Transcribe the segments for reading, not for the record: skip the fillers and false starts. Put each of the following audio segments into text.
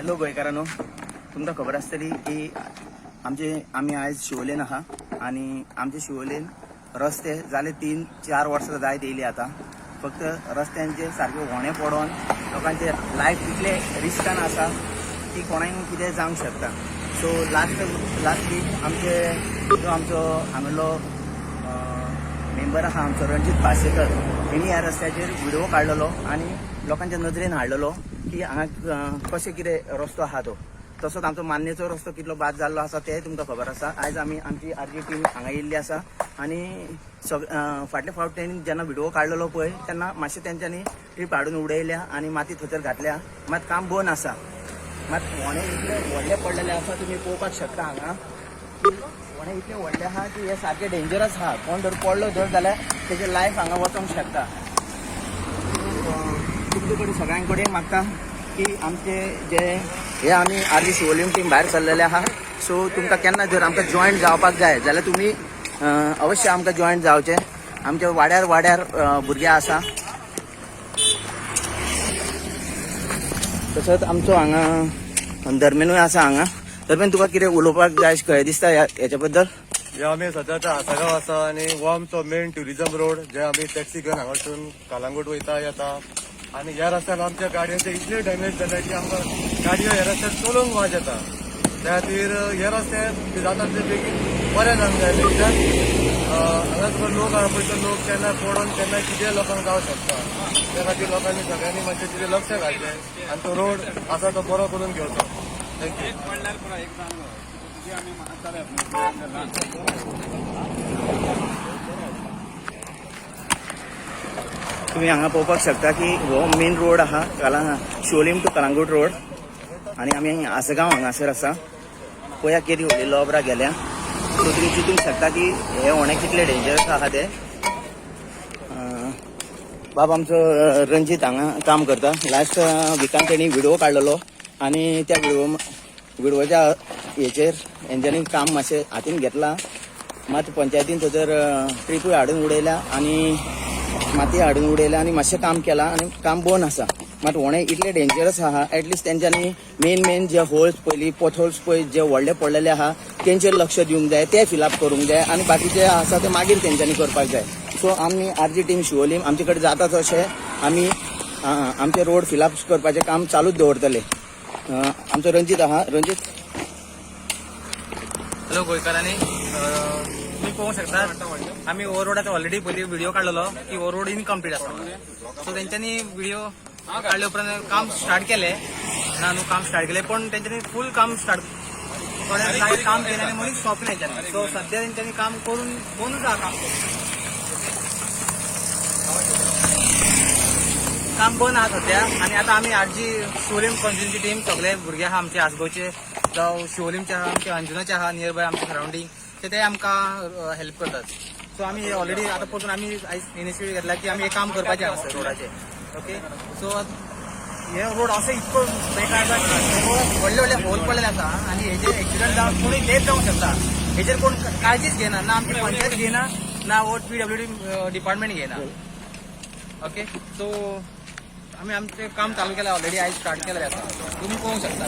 Hello गोंयकारांनो, तुमकां खबर आसतली की आमी आयज शिवोलेन आहा आनी आमचे शिवोलेन रस्ते जाले 3-4 वर्सां जायत येयली आतां. फक्त रस्त्यांचे सारके व्होणे पडोन लोकांचे लायफ इतले रिस्कान आसा की कोणाक कितें जावंक शकता. सो लास्ट लास्ट वीक आमचे जो आमचो हांगलो मेंबर आहा, आमचो रणजीत पार्सेकर, हेणी ह्या रस्त्याचेर व्हिडिओ काडलेलो आनी लोकांच्या नदरेन हाडलेलो की हांगा कशें कितें रस्तो आहा तो. तसोच आमचो मान्नेचो रस्तो कितलो बाद जाल्लो आसा तेंय तुमकां खबर आसा. आयज आमी आमची आरजी टीम हांगा येयल्ली आसा आनी सग फाटले फावट तेणी जेन्ना व्हिडिओ काडलेलो पळय तेन्ना मातशें तेंच्यांनी ट्रीप हाडून उडयल्या आनी माती थंयसर घातल्या, मात काम बंद आसा. मात व्होणे इतले व्हडले पडलेले आसा, तुमी पळोवपाक शकता हांगा व्होणे इतले व्हडले आहा की हे सारके डेंजरस आहा. कोण जर पडलो जर जाल्यार तेजे लायफ हांगा वचोंक शकता. तुमचे कडेन सगळ्यां कडेन मागता की आमचे जे हे आमी आरजी शिवोलीम टीम भायर सरलेले आहा. सो तुमकां केन्ना जर आमकां जॉयन जावपाक जाय जाल्यार तुमी अवश्य आमकां जॉयन जावचें. आमच्या वाड्यार वाड्यार भुरगे आसा. तसोच आमचो हांगा धर्मेनूय आसा. हांगा धर्मेन, तुका कितें उलोवपाक जाय कळें दिसता हेच्या बद्दल? हे आमी सद्या आतां आसगांव आसा आनी हो आमचो मेन ट्युरिजम रोड, जे आमी टॅक्सी घेवन हांगासून कलांगूट वयता येता. आनी ह्या रस्त्यान आमच्या गाडयांचे इतले डॅमेज जाले की आमकां गाडयो ह्या रस्त्यार चलोवंक वाज येता. त्या खातीर हे रस्ते जाता ते बेगीन बरे जावंक जाय. कित्याक हांगा तुका लोक आहा पळय, तो लोक केन्ना पडोन केन्ना कितें लोकांक जावंक शकता. त्या खातीर लोकांनी सगळ्यांनी मातशें कितें लक्ष घालचें आनी तो रोड आसा तो बरो करून घेवचो. Thank you. तुम्ही हांगा पळोवपाक शकता की हो मेन रोड आहा, शिवोलीम टू कलांगूट रोड आनी आमी आसगांव हांगासर आसा. पळया केदी व्हडली लोबरा गेल्या. सो तुमी चिंतूंक शकता की हे होणे कितले डेंजरस आहा ते. बाब आमचो रणजीत हांगा काम करता. लास्ट विकान तेणी व्हिडिओ काडलेलो आनी त्या व्हिडिओच्या हेचेर हेंच्यांनी काम मातशें हातीन घेतला. मात पंचायतीन थंयसर ट्रिपूय हाडून उडयल्या आनी माती हाडून उडयल्या आनी मातशें काम केलां आनी काम बंद आसा. मात होणे इतले डेंजरस आहा, एटलिस्ट तेंच्यांनी मेन मेन जे होल्स पयलीं पोथोल्स पळय जे व्हडले पडलेले आहा तेंचेर लक्ष दिवंक जाय, ते फिलअप करूंक जाय आनी बाकीचे आसा ते मागीर तेंच्यांनी करपाक जाय. सो आमी आरजी टीम शिवोलीम आमचे कडेन जाता तशें आमी आमचे रोड फिलअप करपाचें काम चालूच दवरतले. आमचो रणजीत आहा. रणजीत. हॅलो गोंयकारांनी, तुमी पळोवंक शकतात आमी हो रोड आतां ऑलरेडी पयलीं व्हिडिओ काडलेलो की हो रोड इनकम्प्लीट आसा. सो तेंच्यांनी व्हिडिओ काडले उपरांत काम स्टार्ट केलें ना न्हू, काम स्टार्ट केलें पण तेंच्यांनी फूल काम स्टार्ट थोडे जागे काम केलें आनी मदीं स्टॉप केलें तेंच्यांनी. सो सद्या तेंच्यांनी काम करून बंदूच आहा. काम करून काम बंद आहा सद्या. आनी आतां आमी आरजी शिवोलीम कॉन्स्टिट्युन्सी टीम सगळे भुरगे आहा आमचे आसगांवचे जावं शिवोलीमचे आहा, आमचे अंजुनाचे आहा, नियर बाय आमचे सरावंडींग, ते आमकां हेल्प करतात. सो आमी ऑलरेडी आतां परतून आमी आयज इनिशिएटीव घेतला की आमी हे काम करपाचें आसा रोडाचें. ओके, सो हे रोड असो इतको बेकार आसा, व्हडले व्हडले होल पडलेले आसा आनी हेजेर एक्सिडंट जावन कोणूय डेथ जावंक शकता. हेजेर कोण काळजीच घेना, ना आमची पंचायत घेना, ना हो पीडब्ल्यूडी डिपार्टमेंट घेना. ओके, सो आमी आमचें काम चालू केलां, ऑलरेडी आयज स्टार्ट केलें आसा, तुमी पळोवंक शकता.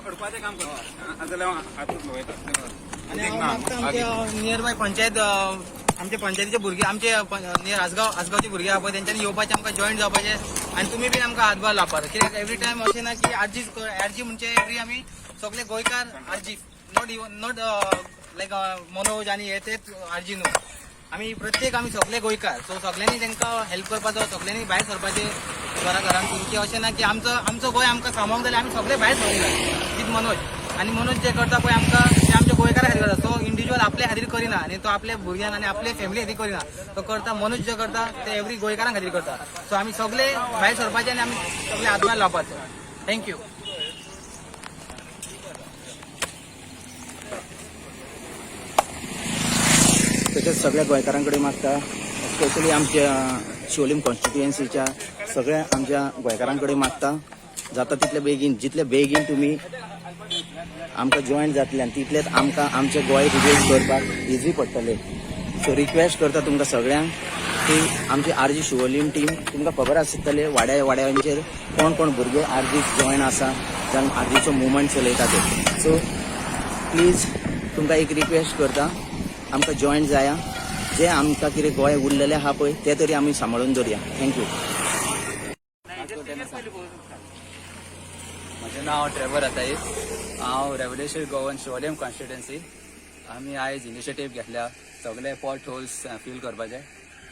अडपाचें काम करता जाल्यार हातूंत वयता. आनी हांव मागता आमच्या नियर बाय पंचायत, आमचे पंचायतीचे भुरगे, आमचे नियर आसगांव आसगांवचे भुरगे आहा पळय, तेंच्यांनी येवपाचें, आमकां जॉईन जावपाचें आनी तुमी बीन आमकां हातभार लावपाचो. कित्याक एवरी टायम अशें ना की आरजी आरजी म्हणजे एवरी आमी सगळे गोंयकार RG, not even not like Manoj आनी हे तेच आरजी न्हू. आमी प्रत्येक आमी सगळे गोंयकार. सो सगळ्यांनी तांकां हेल्प करपाचो, सगळ्यांनी भायर सरपाचें घरा घरांतून की अशें ना की आमचो आमचो गोंय आमकां सांबाळूंक जाल्यार आमी सगळे भायर सरूंक जाय विथ मनोज. आनी मनोज जे करता पळय आमकां ते आमच्या गोंयकारा खातीर करता. तो इंडिव्युज्युअल आपल्या खातीर करिना आनी तो आपल्या भुरग्यांक आनी आपल्या फॅमिली खातीर करिना. तो करता, मनोज जे करता ते एवरी गोंयकारां खातीर करता. सो आमी सगळे भायर सरपाचे आनी आमी सगळे हातभार लावपाचो. Thank you. तशेंच सगळ्या गोंयकारां कडेन मागता, स्पेशली आमच्या शिवोलीम कॉन्स्टिट्युएन्सीच्या सगळ्या आमच्या गोंयकारां कडेन मागता, जाता तितले बेगीन, जितले बेगीन तुमी आमकां जॉयन जातले आनी तितलेच आमकां आमचें गोंय रिबिल्ड करपाक इजी पडटलें. सो रिक्वेस्ट करता तुमकां सगळ्यांक. की आमची आरजी शिवोलीम टीम तुमकां खबर आसतले वाड्या वाड्यांचेर कोण कोण भुरगे आरजी जॉयन आसा, जावन आरजीचो मुवमेंट चलयता ते. सो प्लीज तुमकां एक रिक्वेस्ट करता, आमकां जॉयन जाया. जे आमकां कितें गोंय उरलेलें आहा पळय तें तरी आमी सांबाळून दवरया. Thank you. म्हजें नांव ट्रेवर अताईस. हांव रेव्होल्युशन गोवन शिवोलेम कॉन्स्टिट्युएन्सी. आमी आयज इनिशिएटीव घेतल्या सगळे पॉट होल्स फील करपाचे,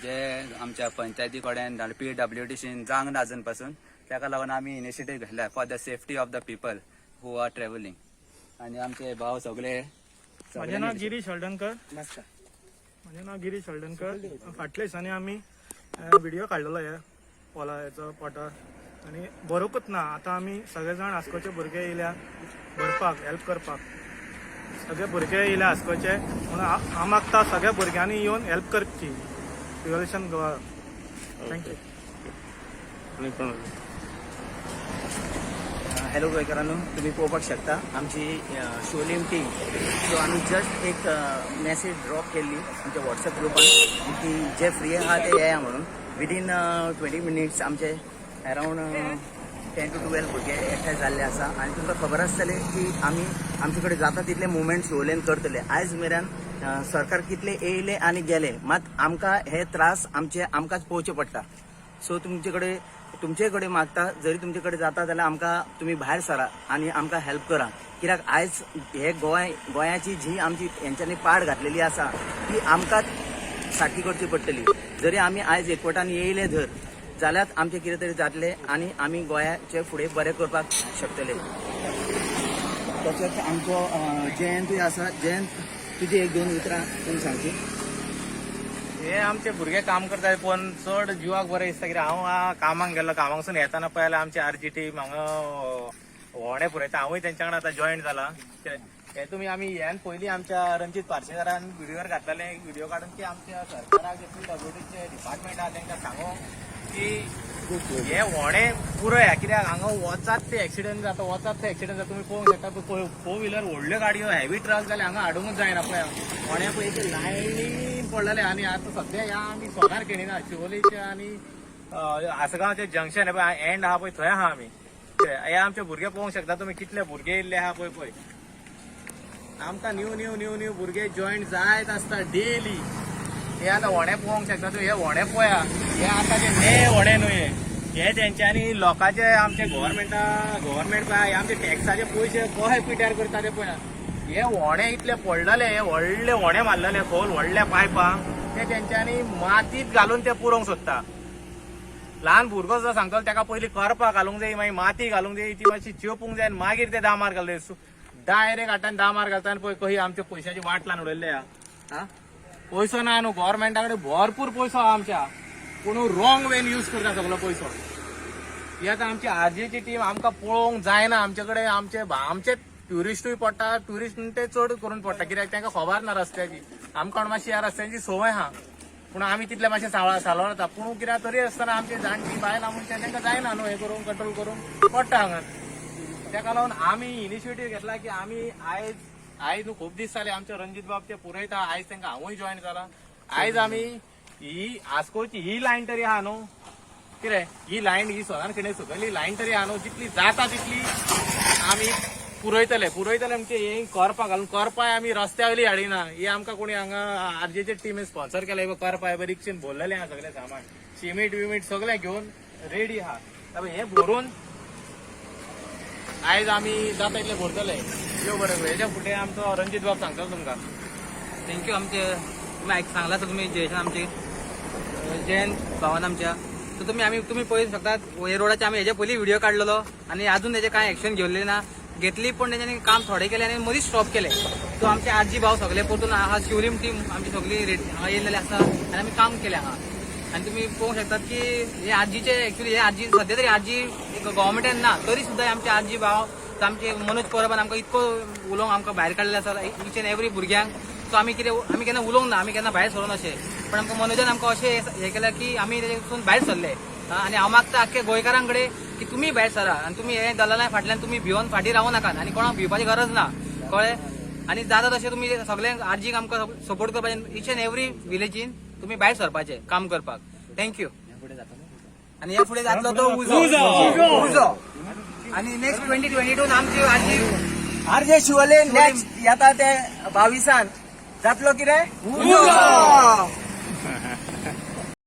जे आमच्या पंचायती कडेन पीडब्ल्यूडीसीन जावंक ना अजून पासून. ताका लागून आमी इनिशिएटीव घेतल्या for the safety of the people who are travelling. आनी आमचे भाव सगळे. म्हजें नांव गिरीश हळदणकर. म्हजें नांव गिरीश हळदणकर. फाटल्या दिसांनी आमी व्हिडिओ काडलेलो ह्या पोला हेचो पोटार आनी भरूंकच ना. आतां आमी सगळे जाण आस्कोचे भुरगे येयल्या भरपाक, हेल्प करपाक. सगळे भुरगे येयल्या आस्कोचे, म्हणून हांव मागता सगळ्या भुरग्यांनी येवन हेल्प करची रिव्होल्युशन गोवा. Thank you. आनी कोण उलयता? हॅलो गोंयकारांनो, तुमी पळोवपाक शकता आमची शिवोलीम टीम. सो आमी जस्ट एक मॅसेज ड्रॉप केल्ली आमच्या वॉट्सएप ग्रुपान की जे फ्री आहा ते येया म्हणून. विदीन 20 मिनिट्स आमचे अरावंड 10 टू 12 भुरगे एकठांय जाल्ले आसा. आनी तुमकां खबर आसतलें की आमी आमचे कडेन जाता तितले मुवमेंट शिवोलेन करतले. आयज मेरेन सरकार कितले येयले आनी गेले, मात आमकां हे त्रास आमचे आमकांच पळोवचे पडटा. सो तुमचे कडेन मागता, जरी तुमचे कडेन जाता जाल्यार आमकां तुमी भायर सरा आनी आमकां हेल्प करा, कित्याक आयज हे गोंय गोंयाची जी आमची हेंच्यांनी पाड घातलेली आसा ती आमकांच सारकी करची पडटली. जरी आमी आयज एकवटान येयले जर जाल्यार आमचें कितें तरी जातलें आनी आमी गोंयाचे फुडें बरें करपाक शकतले. तशेंच आमचो जयंतूय आसा. जयंत, तुजी एक दोन उतरां तुमी सांगची. हे आमचे भुरगे काम करतात, पण चड जिवाक बरें दिसता, कित्याक हांव कामाक गेल्लो, कामाकसून येताना पळयल्यार आमची आरजी टीम हांगा व्होणे पुरयता. हांवूय तेंच्या वांगडा आतां जॉयन जाला. हे तुमी आमी ह्यान पयलीं आमच्या रणजीत पार्सेकारान व्हिडियोर घातलेले, व्हिडिओ काडून की आमच्या सरकाराक जे पीडब्ल्यूडीचे डिपार्टमेंट आहा तेंकां सांगू की हे व्होणे पुरया, कित्याक हांगा वचात ते एक्सिडंट जाता, वचात ते एक्सिडंट जाता. तुमी पळोवंक शकता, फोर व्हिलर व्हडल्यो गाडयो, हेवी ट्रक जाल्यार हांगा हाडूंकच जायना. पळय व्होणे पळय ते लायनीन पडलेले. आनी आतां सद्या ह्या आमी सोनार खेणीना शिवोलीचे आनी आसगांवचे जंक्शन पळय एंड आहा पळय, थंय आहा आमी. हे आमचे भुरगे पळोवंक शकता तुमी, कितले भुरगे येयल्ले आहा पळय. पळय आमकां न्यू न्यू न्यू न्यू भुरगे जॉयन जायत आसता डेली. हे आतां व्होणे पळोवंक शकता तुमी, हे व्होणे पळया. हे आतां ते ने व्होणे न्हय हे, हे तेंच्यांनी लोकांचे आमचे गव्हर्मेंटा गव्हर्मेंट पळय हे आमचे टॅक्साचे पयशे कशे पिड्यार करता ते पळया. हे व्होणे इतले पडलेले, हे व्हडले व्होणे मारलेले खोल व्हडल्या पायपांक, ते तेंच्यांनी मातीत घालून ते पुरोवंक सोदता. ल्हान भुरगो सुद्दां सांगतलो ताका पयलीं करपा घालूंक जाय, मागीर माती घालूंक जाय, ती मातशी चेपूंक जाय आनी मागीर ते दामार घालूंक जाय. डायरेक्ट हातान दामार घालता आनी पळय कशी आमच्या पयशाची वाट लावन उडयल्ली आहा. पयसो ना न्हू, गव्हर्मेंटा कडेन भरपूर पयसो आहा आमच्या, पूण रॉंग वेन यूज करता सगलो पयसो. ही आतां आमची आरजीची टीम आमकां पळोवंक जायना. आमचे कडेन आमचे ट्युरिस्टूय पडटा, ट्युरिस्ट ते चड करून पडटा, कित्याक तांकां खबर ना रस्त्याची. आमकां मातशी ह्या रस्त्यांची संवय आहा, पूण आमी तितले मातशे सावळ सालवार जाता. पूण कित्याक तरी आसतना आमचे जाणटी बायलां मनशां तांकां जायना न्हू हें करूंक, कंट्रोल करूंक पडटा हांगा. ताका लागून आमी इनिशिएटीव घेतला की आमी आयज आयज न्हू खूब दीस जाले आमचे रणजीत बाब ते पुरयता. आयज तांकां हांवूय जॉयन जाला. आयज आमी ही आस्कोची ही लायन तरी आहा न्हू, कितें ही लायन ही सोनार खिणे सकयली लायन तरी आहा न्हू, जितली जाता तितली आमी पुरयतले. पुरयतले म्हणजे हे करपा घालून, करपाय आमी रस्त्या वयली हाडिना. ही आमकां कोणी हांगा आरजेचे टिमीन स्पॉन्सर केला. हे करपाय रिक्षेन भरलेलें आहा सगळें सामान, सिमेंट विमेंट सगळें घेवन रेडी आहा. हे भरून आयज आमी जाता इतले भरतले. यो बरें, हेच्या फुडें आमचो रणजीत बाब सांगतलो तुमकां. Thank you. आमचे तुमी आयक सांगला तुमी जयेशान आमचे जयंत भावान आमच्या. सो तुमी आमी तुमी पळोवंक शकतात, हे रोडाचे आमी हेच्या पयलीं व्हिडिओ काडलेलो आनी अजून तेजे कांय एक्शन घेवलेले ना. घेतली पण तेंच्यांनी काम थोडें केलें आनी मदींच स्टॉप केलें. सो आमचे आरजी भाव सगळे परतून आहा, शिवलीम टीम आमची सगळी रेडी हांगा येयलेली आसा आनी आमी काम केलें हांगा. आनी तुमी पळोवंक शकतात की हे आरजीचे एक्चुली हे आरजी सद्या तरी आरजी एक गव्हर्मेंटान ना, तरी सुद्दां आमचे आरजी भाव आमचे मनोज परबान आमकां इतको उलोवंक आमकां भायर काडलेले आसा इच एन एवरी भुरग्यांक. सो आमी कितें आमी केन्ना उलोवंक ना, आमी केन्ना भायर सरोना अशें, पण आमकां मनोजान आमकां अशें हें केलें की आमी तेजेसून भायर सरले. आनी हांव मागता आख्खे गोंयकारां कडेन की तुमी भायर सरा आनी तुमी हे दलाला फाटल्यान तुमी भिवन फाटीं रावूं नाकात आनी कोणाक भिवपाची गरज ना, कळ्ळें? आनी जाता तशें तुमी सगळ्यांक आरजीक आमकां सपोर्ट करपाचें इच एन एवरी विलेजीन. तुमी भायर सरपाचे काम करपाक. Thank you. आनी ह्या फुडें जातलो तो उजो, उजो. आनी नेक्स्ट 2022 आमची आजी आरजे शिवोले नेक्स्ट येता ते 22 जातलो कितें? उजो.